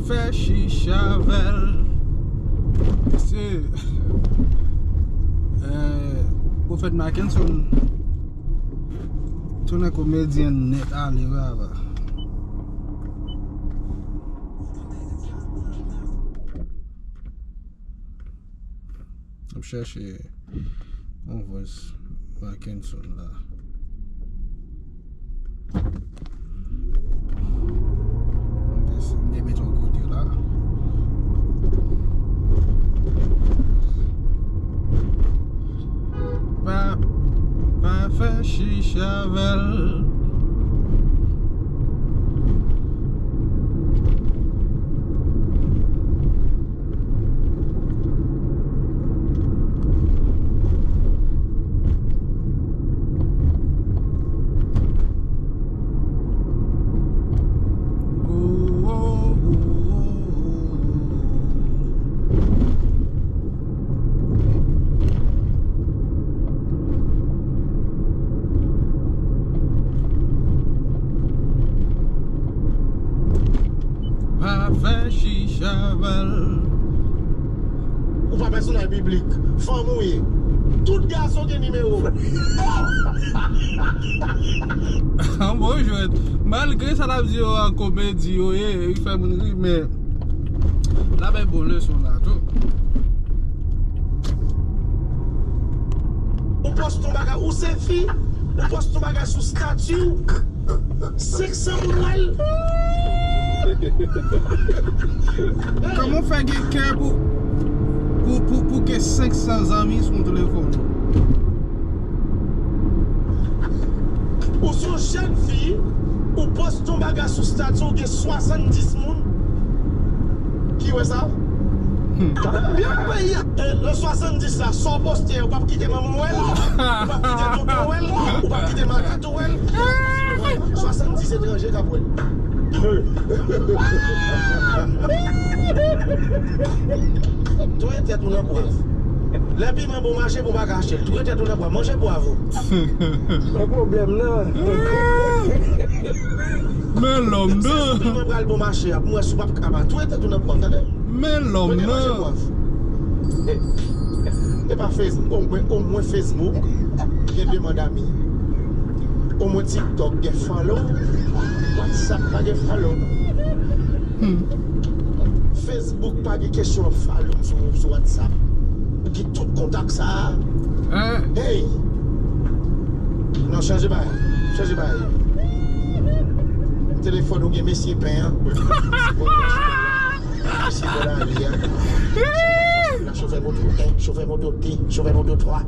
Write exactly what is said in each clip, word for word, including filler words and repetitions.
Fè chicha avè l. Mesye, eh, Pwofèt Mackenson tounen komedyen nèt ale, wi, papa. M ap chèche yon vòs Mackenson la. M te, m te met yon kote la. Pa, pa fè chicha avè l. Pa fè chicha avè l. Ou pa pèsonaj piblik. Fanm ou ye. Tout gason gen nimewo w. An bon jwèt. Malgre sa l ap di yo an komedi yo ye, li fè moun ri, men l ap bay bon leson la tou. Ou poste yon bagay, ou se fi, ou poste yon bagay sou stati w, senk san moun wè l. Kòman w fè gen kè pou, pou, pou, pou gen senk san zanmi sou yon telefòn? Ou se yon jèn fi, ou poste yon bagay sou stati w, gen swasanndis moun ki wè sa. Hmm. Byen peyi a. E, nan swasanndis la, sa w poste, ou p ap kite manman w wè l, ou p ap kite tonton w wè l, ou p ap kite matant ou wè l. Swasanndis etranje k ap wè l. Touye tèt ou nan pwav. Lè piman bon mache, bon pa ka achte l. Touye tèt ou nan pwav. Manje pwav ou. Nan pwoblèm nan. Men lòm nan. Piman pral bon mache a, pou mwen si w p ap kaba. Touye tèt ou nan pwav, tande? Men lòm nan. Manje pwav. E pa Facebook, omwen, omwen Facebook gen demann ami. Omwen TikTok gen follow. WhatsApp pa gen follow. Hmm. Facebook pa gen kesyon ap follow sou, sou WhatsApp. Ou gen tout kontak sa a. Hein? Hey! Non, chanje bagay. Chanje bagay. Telefòn ou gen mesye pen an. Mesye bò lari a. Chofè moto en, chofè moto de, chofè moto twa.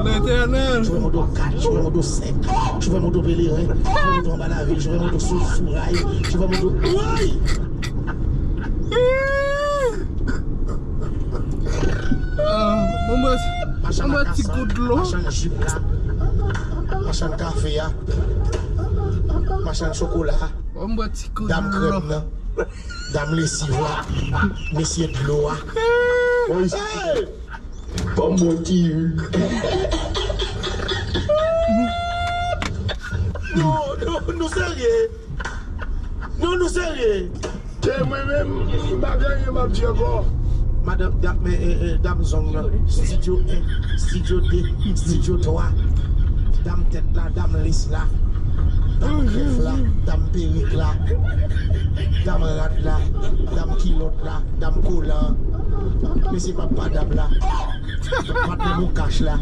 Letènèl. Chofè moto kat, chofè moto senk, chofè moto peleren, chofè moto anba lavil, chofè moto sou, sou ray, chofè moto, woy! Ah, mwen bwè, mwen bwè ti gout dlo. Machann jip la, machann kafe a, machann chokola, dam krèm nan, dam lesiv la, mesye dlo a. Hey! Ban m yon ti ri. Non, non, nou serye. Non, nou serye. Ke mwen menm, m pa gen anyen m ap di ankò. Madanm, dam, eh, eh, eh, dam zong nan, studio en, studio de, studio twa. Dam tèt la, dam lis la, dam krèv la, dam perik la, dam rad la, dam kilòt la, dam kolan. Mesye papa dam la. Patnè moukach la.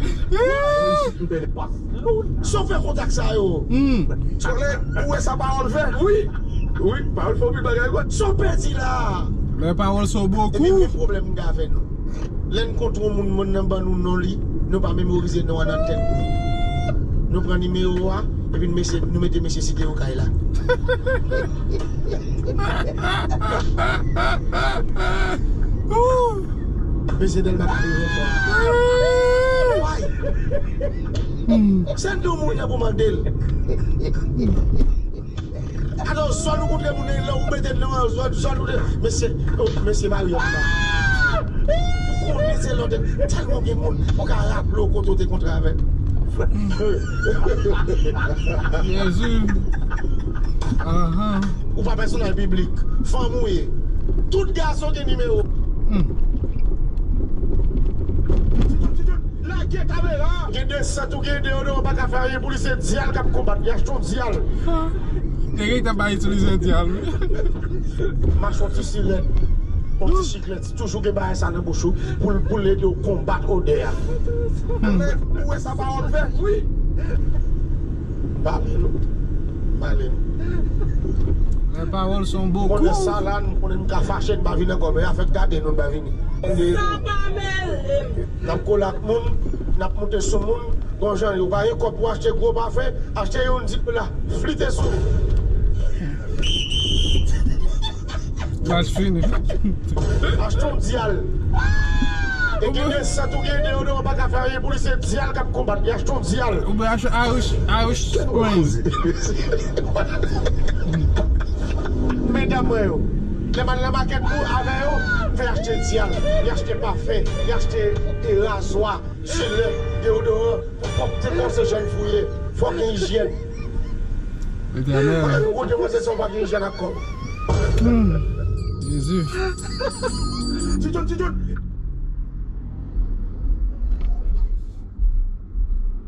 Sa w fè kontak sa yo? Hmm. Sòlè, ou wè sa pawòl fè? Wi. Wi, pawòl fè anpil bagay, wi. Sa w pèdi la? Men pawòl se bokou. Epi gen pwoblèm m gen avè nou. Lè n kontre yon moun, moun nan ban nou non li, nou pa memorize non an nan tèt nou. Nou pran nimewo a, epi n mesye, nou mete mesye site okay la. Mesye Dèlma ka rive fò. Why? Se nou moun nan pou mande l. Atò, zòn ou kontre moun nan, lè ou mete l nan zòn, zòn ou te, mesye, oh, mesye Marriott la. Ou konnen se lòt, tèlman gen moun, ou ka raple w kote w te kontre avè l. Jezi. Ahan. Ou pa pèsonaj piblik. Fanm ou ye. Tout gason gen nimewo. Hmm. Lage kamera. Gen desant ou gen deyodoran pa ka fè anyen pou li, se dyal k ap konbat. Li achte yon dyal. Nèg ta bay itilize dyal, wi. Mache yon ti sirèt, yon ti chiklèt. Toujou gen bagay sa nan bouch ou pou l, pou l ede w konbat odè a. Ou wè sa pawòl fè? Wi. Pale nou. Pale nou. Lè pawòl se yon bon kou. Konnen sa la, nou konnen nou ka fache, n pa vin ankò, men afè gade nou, n pa vini. N ap kole ak moun, n ap monte sou moun, konjan yo pa gen kòb pou achte gwo pafen, achte yon dip la, flite sou. Match fini. Achte yon dyal. E gen desant ou gen deyodoran pa ka fè anyen pou li, se dyal k ap konbat. Li achte yon dyal. Ou byen achte Irish, Irish Spring. Medam mwen yo, lè m al nan makèt pou avè yo, fè achte dyal, li achte pafen, li achte e razwa, jilè, deyodoran, pou pwòpte kò se jèn fou ye. Fò gen ijyèn. Etènèl. Ou depanse san w pa gen ijyèn ak kò w. Hmm. Jezi. Ti John, Ti John.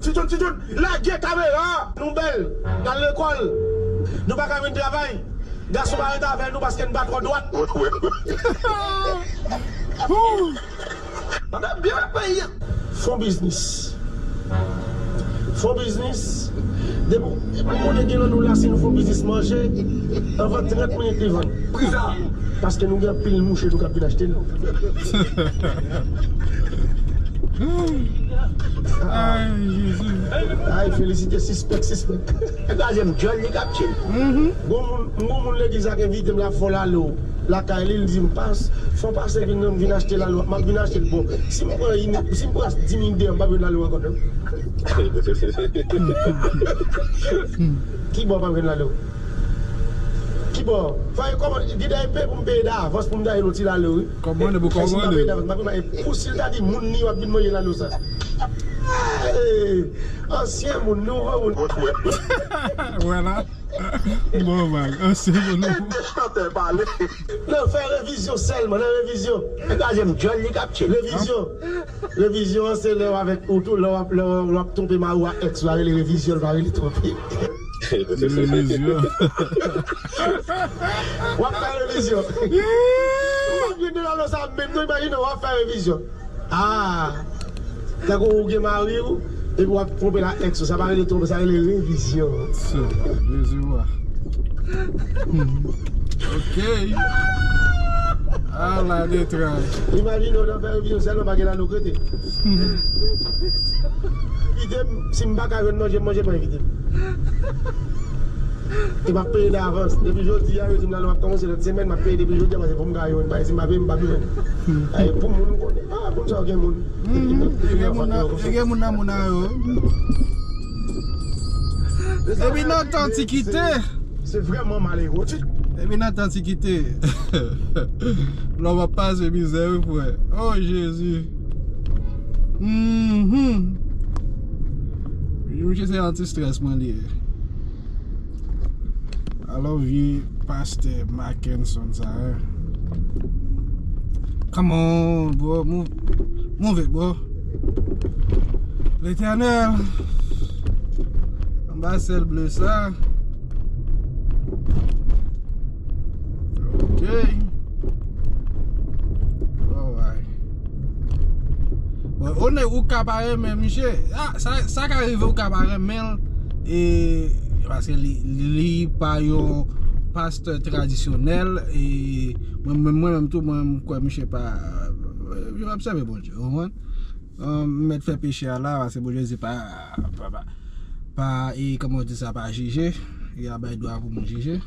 Ti John, Ti John, lage kamera. Nou bèl, n al lekòl. Nou pa ka vin travay. Gason pa ret avè nou paske n pa twò dwat. Madanm byen wè peyi a. Fon biznis. Fon biznis. Depi, depi konnen gen nan nou la, si nou fon biznis manje, anvan trant minit li vann. Paske nou gen anpil mouche nou k ap vin achte l. Ay, Jezi. Ay, felisite sispèk, sispèk. E gade m, djòl li k ap tchil. Gon moun, gon moun legliz la k envite m la fè lalo lakay li, li di m, "Pas, fò pase vin, vin achte lalo, m ap vin achte l." Bon, si m pran, si m pran dis minit deyò, m p ap jwenn lalo ankò non. Ki bò m p ap jwenn lalo? Ki bò? Fò e kòman, gen de peye pou m peye davans pou m ta jwenn yon ti lalo, wi. Kòman pou kòman? Si m pa peye davans, m pa jwenn, e pou si l ta di moun li w ap vin manje lalo sa. Hey, ansyen moun, nouvo moun. Vwala. Bon, bag. Ansyen moun. Ede chantè pale. Nan fè revizyon sèlman, nan revizyon. E gade m, djòl li k ap tchil. Revizyon. Revizyon an se lè w avèk ou tou, lè w ap, lè w ap twonpe mari w ak èks ou a, rele revizyon, l pa rele twonpe. Revizyon. W ap fè revizyon. M ap vin de lalo sa menm non, imajine w ap fè revizyon. Ah! Tankou ou gen mari w, epi w ap twonpe la èks ou, sa pa rele twonpe, sa rele revizyon. Jezi wa. Ok. Ala detray. Imajine w nan fè revizyon sèlman pa gen lalo k rete. Envite m, si m pa ka jwenn manje, m manje pa envite m. E m ap peye davans. Depi jodi a, yo di m lalo ap kòmanse lòt semèn, m ap peye depi jodi a, paske fò m ka jwenn, paske si m pa peye, m p ap jwenn. Ay, pou moun ou konnen, ah, moun sa yo gen moun. Mhm. E gen moun nan, e gen moun nan moun nan yo. Epi nan tan ti kite. Se vrèman malere. Epi nan tan ti kite. Lòm ap pase mizè, wi, frè. Oh, Jezi. Mhm. Misye se anti-stress mwen li ye. I love you, Pastè Mackenson sa, hein. Come on, bro. Move, move it, bro. Letènèl. Anba syèl ble sa. Ok. Alright. Bon, onè ou ka pa renmen misye. Ah, sa, sa ka rive ou ka pa renmen l. E, paske li, li pa yon pastè tradisyonèl. E mwen, mwen, mwen menm tou, mwen, m kwè misye pa, li pa obsève Bondye, ou konprann? An, m mèt fè peche a la, paske Bondye di pa, pa, pa, pa, e, kòman w di sa, pa jije, e a bay dwa pou moun jije.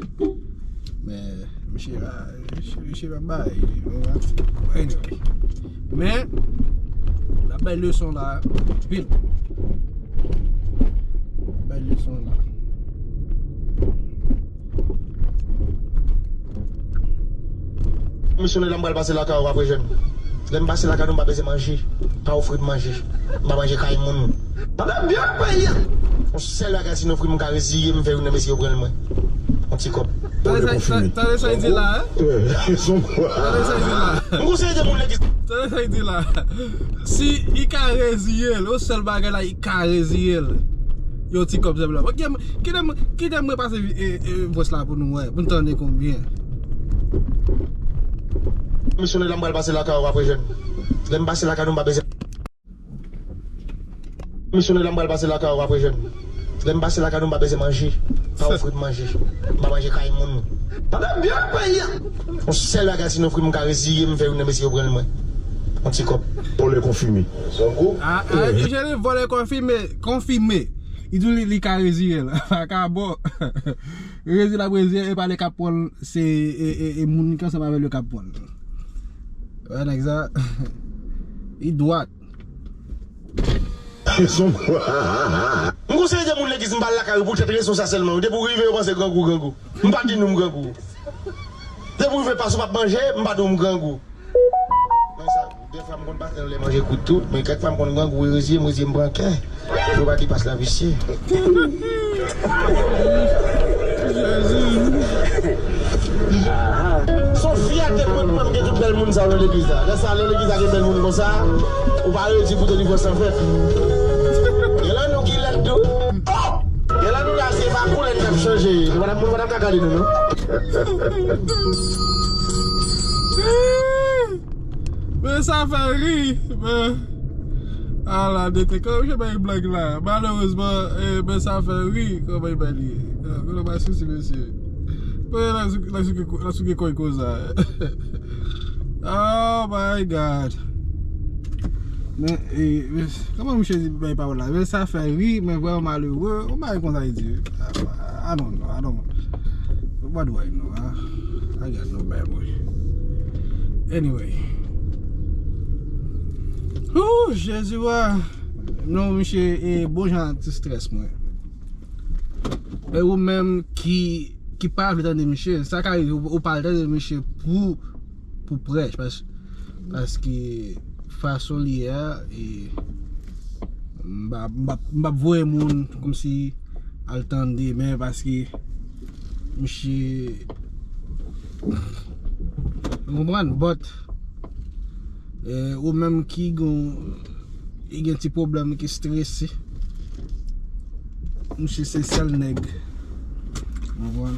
Men, misye, a, misye, misye pa bay, anyway. Men, n ap bay leson la, pil. Bay leson la. Misyonè, lè m pral pase lakay ou apre jèn. Lè m pase lakay nou, m pa bezwen manje. Pa ofri m manje. M pa manje kay moun. Yon sèl bagay, si nou ofri m, m ka reziye m, fè youn nan mesye yo pran l mwen. Yon ti kòb. Tande sa, tande sa li di la, hein? Tande sa li di la. M konseye de moun legliz. Tande sa li di la. Si li ka reziye l, yon sèl bagay la, li ka reziye l. Yon ti kòb sèlman. Bon, kite m, kite m, kite m repase, e, e, vwès la pou nou wè, pou n tande konbyen. Misyonè la, m pral pase lakay ou apre jèn. Lè m pase lakay nou, m pa bezwen. Misyonè la, m pral pase lakay ou apre jèn. Lè m pase lakay nou, m pa bezwen manje. Pa ofri m manje. M pa manje kay moun. Tande byen peyi a. Yon sèl bagay, si nou ofri m, m ka reziye m, fè youn nan mesye yo pran l mwen. Yon ti kòb. Vòlè konfime. Son gou. Ah, ah, li jere vòlè konfime, konfime. Li di li, li ka reziye l. Vakabon. Reziye l ap reziye, e pa li k ap pran l, se, e, e, e moun ki ansanm avè l yo k ap pran l. Wè nèg sa, li dwat. M konseye de moun legliz, m pa al lakay yo pou tèt rezon sa sèlman. Depi w rive, yo panse grangou, grangou. M pa di nou m grangou. Depi w rive, pas ou p ap manje, m pa di w m grangou. Men sa, dèfwa m konn pase nan lè manje kwit tou, men kèk fwa m konn grangou, reziye m, reziye m pran kè. Yo pa di pas la visye. Jezi. Se yon fyète pou mwen, pou mwen, m gen tout bèl moun sa yo nan legliz la. Lè sa, nan legliz la, gen bèl moun konsa, ou pa redi pou delivrans lan fèt. Gen lan nou ki lèd tou. Oh! Gen lan nou la, se pa koulè n ap chanje. Nou pa t ap, moun pa t ap ka gade nou, non. Men sa fè ri, men. Ala, dete, kòman misye bay blag la? Malerezman, eh, men sa fè ri, kòman misye bay li ye? Kote bay sousi, mesye? Men la, sou, la, sou, la, sou gen kòy konsa. Oh my God. Men, eh, men, kòman misye di bay pawòl la? Men sa fè ri, men vrèman malere. Ou bay konsa, li di. I, I don't know, I don't know. What do I know, huh? I got no memory. Anyway. Ooh, Jezi wa. Non, misye, e bon jan ti strès mwen. E ou menm ki, ki pa vle tande misye, sa ka rive ou, ou pa vle tande misye pou, pou prèch, pas, paske fason li ye a, e, m pa, m pa, m p ap voye moun kòmsi al tande, men paske misye, ou konprann, but, e, ou menm ki gon, ki gen ti pwoblèm, ki strese, misye se sèl nèg, ou konprann,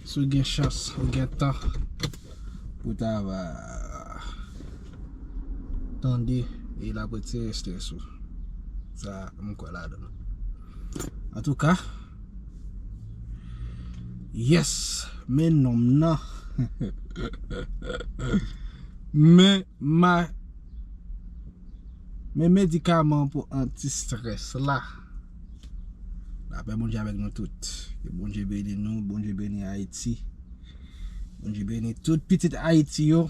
si w gen chans, ou gen tan, pou ta va tande e l ap retire strès ou. Sa, m kwè ladan l. Antouka, yes, men nonm nan. Men ma, men medikaman pou anti-strès la. Lapè Bondye avèk nou tout. Ke Bondye beni nou, Bondye beni Ayiti. Bondye beni tout pitit Ayiti yo.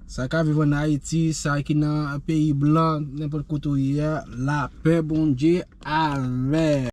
Sa k ap viv ann Ayiti, sa ki nan peyi blan, nenpòt kote w ye a, lapè Bondye avè